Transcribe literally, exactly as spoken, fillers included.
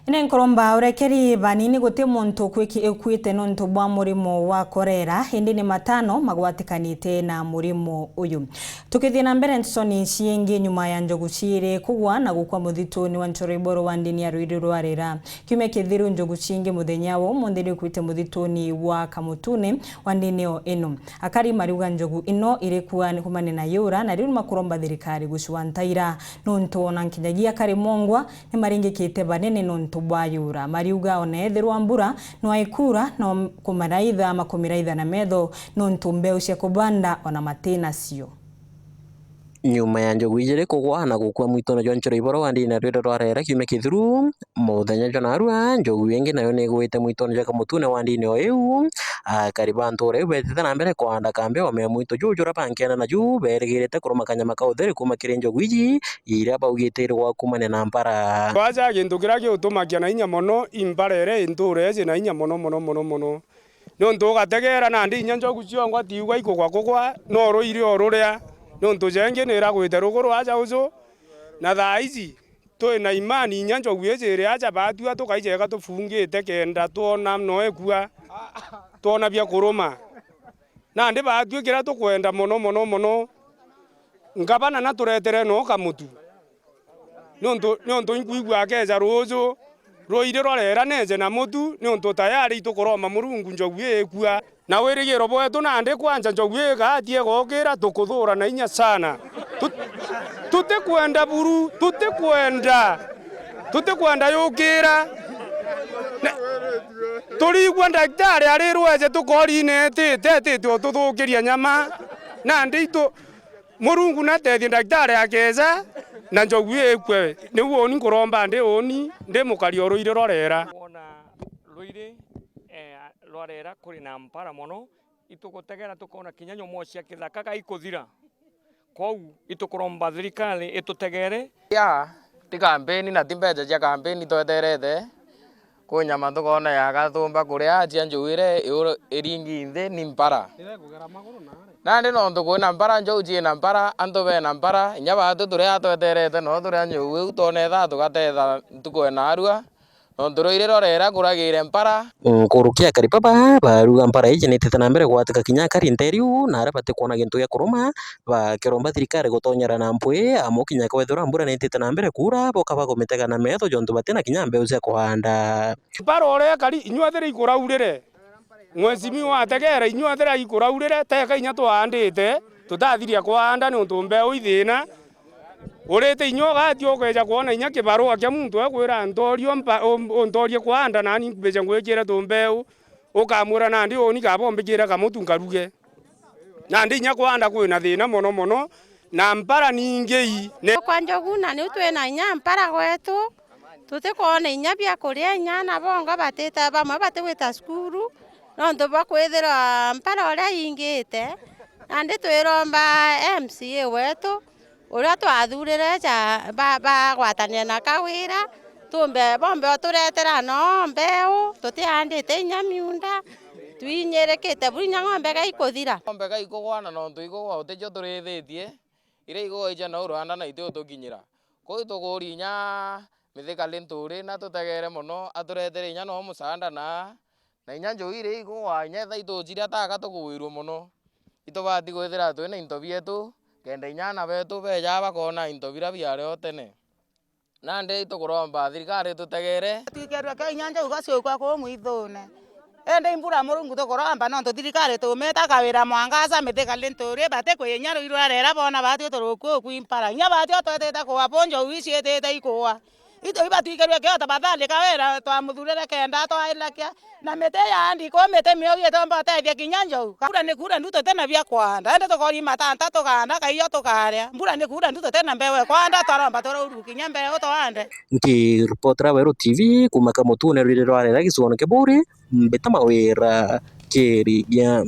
Ni nkuromba urekeri banini, guti muntu ukwiki-, ukuite nontu bwa murimo wa korera, indi ni matano magwatikanite na murimo uyu. Tukithii na mbere, ntisoni ciingi nyuma ya njogu ciiri kugwa na gukua muthituni wa Nchoroiboro wa ndini ya Ruiri rwa Rera. Kiumia kithiru, njogu ciingi muthenya wa umunthi ni ukuite muthituni wa Kamutune wa ndini o ino. Akari mariuga njogu ino irikua ni kumania na yura, na riu ni makuromba thirikari gucua ntaira, nontu ona nkinyagia akari mongwa ni maringikite banene nontu bwa yura. Mariuga ona ethirwa mbura no ikura, no kumaraitha, makumiraitha na metho, nontu mbeu cia kubanda ona mati nacio. Nyuma ya njogu ijiri kugwa na gukua mwitone jwa Nchoroiboro wa ndini ya Ruiri rwa Rera kiumia kithiru, muthenya jwa narua, njogu ingi nayo ni igwite mwitone jwa Kamutune wa ndini o iu. Akari ba ntuura iu betite na mbere kwanda kambi o mea mwito juu juria bankenda naju, berigirite kuruma kanyama ka utheri kuuma kiri njogu iji, iria baugite irigwa kumania na mpara. Aja, gintu kiria giutumakia na inya mono i mpara iria i ntuura iji na inya mono, mono, mono, mono. Niuntu ugategeera nandi inya njogu ciongwa tiigwa ikugwa kugwa, no ruiri o ruria, niuntu jengi ni iragwite ruguru aja uju. Na thaa iji, twi na imani inya njogu iji iri aja batua tukaijega tubungite kenda twona no ikua, twona bia kuruma. Nandi batua kiria tukwenda mono, mono, mono, ngabana naturetere no kamutu. Niuntu, niuntu inkwigua akeeja ruuju, ruiri rwa Rera neeje na mutu, niuntu tayari itukuromba Murungu njogu ii ikua. Na wirigiro bwetu nandi kwanja njogu ii igaati igokira, tukuthuura na inya sana. Tut-, tutikwenda buru, tutikwenda, tutikwenda yukira. Ne-, turiigua ndagitari ari rweje tukori neetite, etite ututhukiria nyama. Nandi itu, Murungu natethie ndagitari akeeja, na njogu ii ikue. Niu uuni nkuromba ndi uuni, ndi mukari o ruiri rwa Rera. Kwona ruiri, eh, rwa Rera kuri na mpara mono, itugutegera tukoona kinya nyomoo cia kithaka ga ikuthira. Kwou itukuromba thirikari itutegere. Ya, ti kampeni na ti mbeca cia kampeni tweterete. Kwi nyama tukoona ya gathumba kuria cia njugu iria iu iringi nthi ni mpara. Nandi nontu kwina mpara, njugu ciina mpara, antu bena mpara, inya baatu turia tweterete no turia njugu iu twona ithaa tugatetha ntuku ya narua, nontu ruiri rwa Rera kuragire mpara. Nkuruki akari baba baruga mpara iji nitite na mbere gwatika kinya akari nteeriu na aria batikwona gintu gia kuruma, bakiromba thirikari gutonyera na mpwi, amu kinya kwethirwa mbura nitite na mbere kuura, boka bakumitega na metho jontu batina kinya mbeu cia kuhanda. Mpara uria ikari, inyuothe ria ikuraurire. Mheshimiwa ategera, inyuothe ria ikuraurire, teka inya twaandite, tutathiria kwaanda niuntu mbeu i thiina. Urite inya ugati ukeeja kwona inya kibarua kia muntu ekwira ntoorie umpa-, um-, untoorie kwaanda nani mbije ngwikire tumbeu. Ukamwira nandi uuni kaba umbikire kamutu nkaruge. Nandi inya kwanda kwina thiina mono mono, na mpara ningi i ne- Kwa njogu na niu twina inya mpara gwetu, tutikwona inya bia kuria, inya aana bongwa batite, bamwe batigwita cukuru, nontu bwa kwithirwa mpara uria ingite. Nandi twiromba M C A wetu, uria twathurire ja, ba, bagwatanire na Kawira, tumbe, bombe uturetera no mbeu, tutiandite inya miunda, twinyirikite buru inya ng'ombe gaikuthira. Ng'ombe gaikugwa na nontu ikugwa uticio turithitie, iria ikugwa ija no rwanda na iti utukinyira. Kwou tukuuria inya Mithika Linturi na tutegere mono aturetere inya no musaanda na Na inya njugu iria igwa, inya etha ituciria taka tukugwirua mono. Itubati kwithira twina into bietu, kenda inya aana betu beeja bakoona into biria biari o tene. Nandi itukuromba thirikari itutegere. Twikerua kio inya njugu gaciukwa kuu mwithune. Indi mbura Murungu tukuromba nontu thirikari tumita kawira mwangaza Mithika Linturi bati kwi inya ruiri rwa Rera boona bati uturuku kwi mpara. Inya bati utwetete kuwa bu njugu iciitite ikugwa. Itu ibatwikerue kio tafadhali kawira twamuthurire kenda twairakia na miti ya ndiko miti miu itomba utethia kinya njugu. Kura ni kura ndu tutina bia kwanda, indi tukori matanta tukanda, kaio tukaria. Mbura ni kura ndu tutina mbeu ya kwanda, twaromba turauru kinya mbeu twande. Nkiripotera Weru T V kuuma Kamutune rwiri rwa Rera gicigoone kia Buuri, mbita Mawira Kirigia.